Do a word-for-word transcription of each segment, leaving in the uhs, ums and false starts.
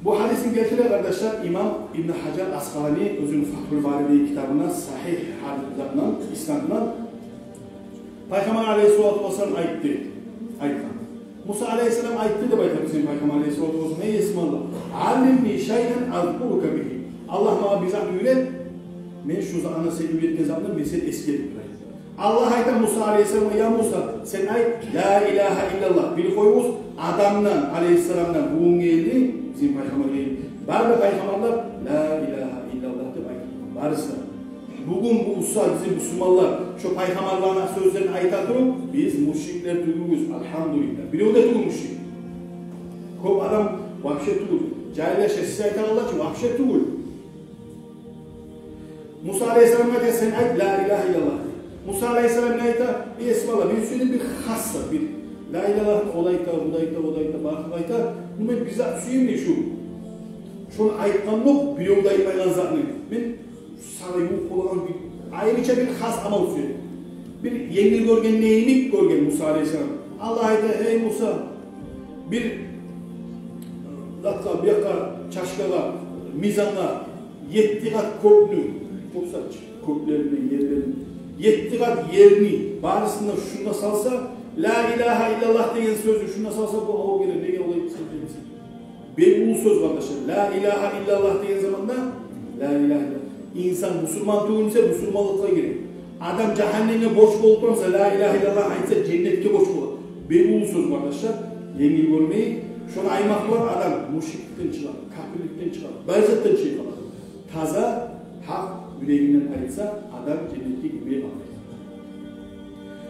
Бу гьадисни гелтире, къардашлар, имам Ибн Гьажар Аскъалани оьзюню Фатгьул Бари деген китабында сагьигь гьадис затындан, иснадындан. Пайхаммар алейгьиссалату вассалам айтды, айтгъан. Муса алейгьиссалам айтды деп айта бизин Пайхаммар алейгьиссалату вассалам: «Эй Аллагь, аллимни шайъан азкурука бигьи». Аллагь, магъа бир зат уьйрет, мен шу затны, сен уьйретген затны мен сени эсгерип турайым. Аллагь айта Муса алейгьиссаламгъа: «Я Муса, сен айт, ла илагьа иллаллагь». Билип къоюгъуз, Адамдан, алейгьиссаламдан бугюнге ерли бизин пайхаммаргъа ерли бары да пайхаммарлар ла илагьа иллаллагь деп айтып барысы да. Бугюн бу уста бизин бусурманлар шо пайхаммарланы сёзлерин айта туруп, биз мушриклер тюгюлбюз, альгьамдулиллагь. Бирев де тюгюл мушрик. Кёп адам вообще тюгюл. Жагьил яшлар, сиз айтагъанлар чы, вообще тюгюл. Муса алейгьиссаламгъа айта: «Сен айт ла илагьа иллаллагь», — дей. Муса алейгьиссалам не айта? «Эй Аллагь, мен сюемен бир хас зат, бир ла илагьа иллаллагь, о да айта, бу да айта, о да айта, бары да айта. Ну мен бир зат сюемен, дей, шу, шону айтгъанлыкъ, бирев де айтмайгъан затны. Мен сагъа ювукъ болагъан бир айрыча бир хас амал сюемен». Бир енгил гёрген йимик гёрген Муса алейгьиссалам. Аллагь айта: «Эй Муса, бир затгъа, бу якъгъа, чашкагъа, мизангъа етти къат кёкню, кёк зат чы, кёклерин, ерлерин, етти къат ерни барысын да шунда салса, ла илагьа иллаллагь деген сёзню шунда салса, бу авур гелер, неге олай сен дейсен?» Бек уллу сёз, къардашлар. Ла илагьа иллаллагь деген заманда, ла илагьа иллаллагь. Инсан бусурман тюгюл буса, бусурманлыкъгъа гире. Адам жагьаннемге борч болуп турса, ла илагьа иллаллагь айтса, женнетге борч бола. Бек уллу сёз, къардашлар. Енгил гёрмейик. Шону айтмакъ булан адам мушрикликден чыгъа, капирликден чыгъа, бары затдан чыгъа. Таза, гьакъ юрегинден айтса, адам женнетге гирмей къалмай.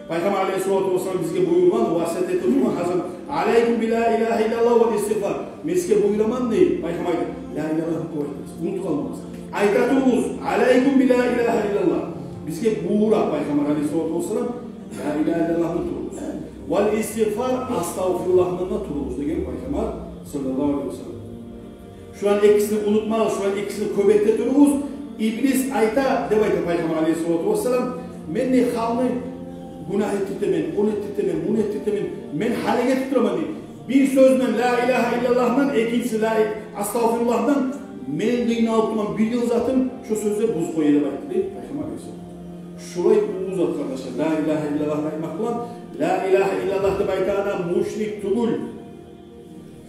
Пайхаммар алейгьиссалату вассалам бизге буюргъан, васият этип тургъан: «Гьазам, алейкум би ла илагьа иллаллагь вал истигъфар». Мен сизге буюраман, дей Пайхаммар, ла илагьа иллаллагьны кёп айтыгъыз, унутуп къалмагъыз. Айта туругъуз: «Алейкум би ла илагьа иллаллагь». Бизге буюра Пайхаммар алейгьиссалату вассалам: «Ла илагьа иллаллагьны туругъуз. Вал истигъфар, астагъфируллагьны да туругъуз», — деген Пайхаммар саллаллагьу алейгьи вассаллам. Шуланы экисин унутмагъыз, шуланы экисин кёп эте туругъуз. Иблис айта, деп айта Пайхаммар алейгьиссалату вассалам: «Мен, дей, халкъны гюнагь этдиртемен, ону этдиртемен, муну этдиртемен, мен гьалек этип тураман», — дей. Бир сёз мен, ла илагьа иллаллагь мен, экинчиси ла и-, астагъфируллагь мен, мен къыйналып турман, бир йыл затым, шо сёзлер бузуп къоя деп айтды, дей Пайхаммар алейгьиссалам. Шулай уллу зат, къардашлар, ла илагьа иллаллагьны айтмакъ булан. Ла илагьа иллаллагь деп айтагъан адам мушрик тюгюл.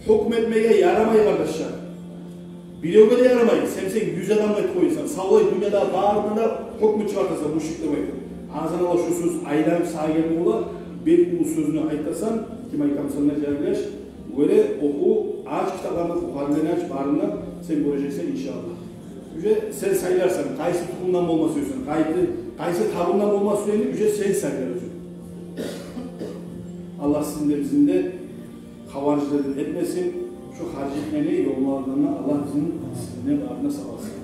Гьукму этмеге ярамай, къардашлар. Биревге де ярамай. Сен, сен юз адамгъа этип къоясан. Савлай дюньяда барына да гьукму чыгъартасан, мушрик деп айтып. Азан ала шо сёз айланып сагъа гелме бола. Бек уллу сёзню айтасан, ким айтамысан да, жагьил яш, гёре, оху, ач китапланы, Бухарилени ач, барында сен гёрежексен, иншааллагь. Уже сен сайларсан, къайсы тухумдан болма сюесен, къайсы, къайсы табундан болма сюесен, уже сен сайларсан. Аллагь сизин де, бизин де хаварижлерден этмесин, шо харжитмени ёлларындан Аллагь бизин, сизин де барын да сакъласын.